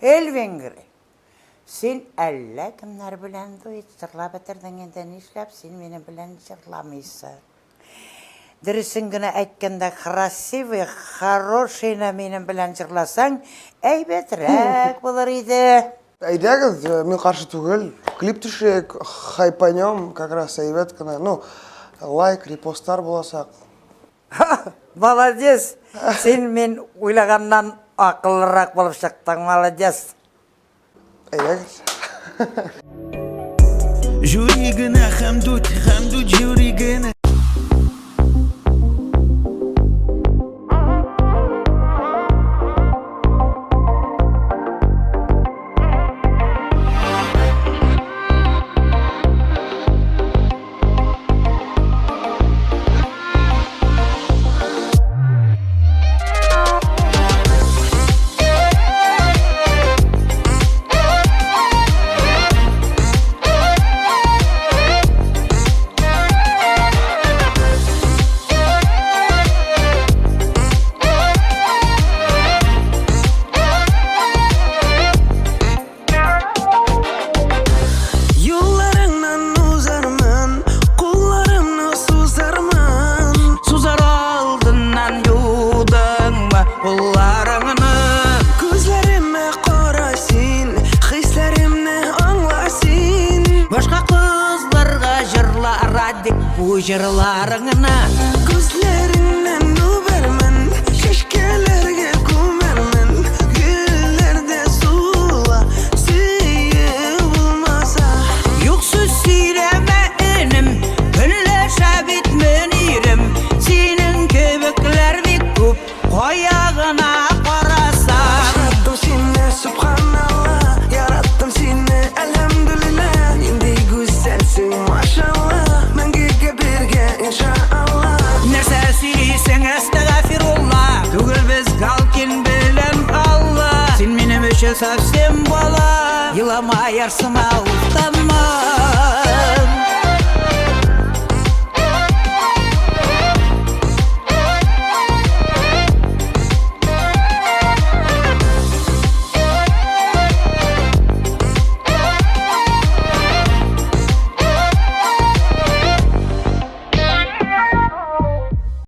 Элвин Грей, син әллә кемнәр белән дуэт җырлап бетердең инде, нишләп син минем белән җырламыйсың? Дөресен генә әйткәндә, красивый, хорошийны минем белән җырласаң, әйбәтрәк булыр иде. Әйдәгез, мин каршы түгел. Клип төшерик, хайпанем, как раз әйбәт кенә. Ну, лайк, репостлар буласак. Молодец! Син мин уйлаганнан акыллырак булып чыктың, молодец! Әйдәгез. Жюри генә Хәмдүт, Хәмдүт жюри генә. Юлларыңнан узармын, кулларымны сузармын. Сузар алдыннан юдыңмы кулларыңны? Күзләремә кара син, хисләремне аңла син. Башка кызларга җырла, Радик, бу җырларыңны. Күзләреңнән үбәрмен, чәчкәләргә күмәрмен. Гөлләр дә сула, сөеп булмаса. Юк сүз сөйләмә, энем, көнләшә бит Мөнирем. Синең кебекләр бик күп, кая гына карасаң. Яраттым сине, сөбханалла, яраттым сине, әлхәмдүлиллә. Нинди гүзәлсең, машалла, мәңгегә бергә, иншалла. Нәрсә сөйлисең, әстәгафирулла? Түгел без Галкин белән Алла. Син минем өчен совсем бала. Елама, ярсыма, уфтанма.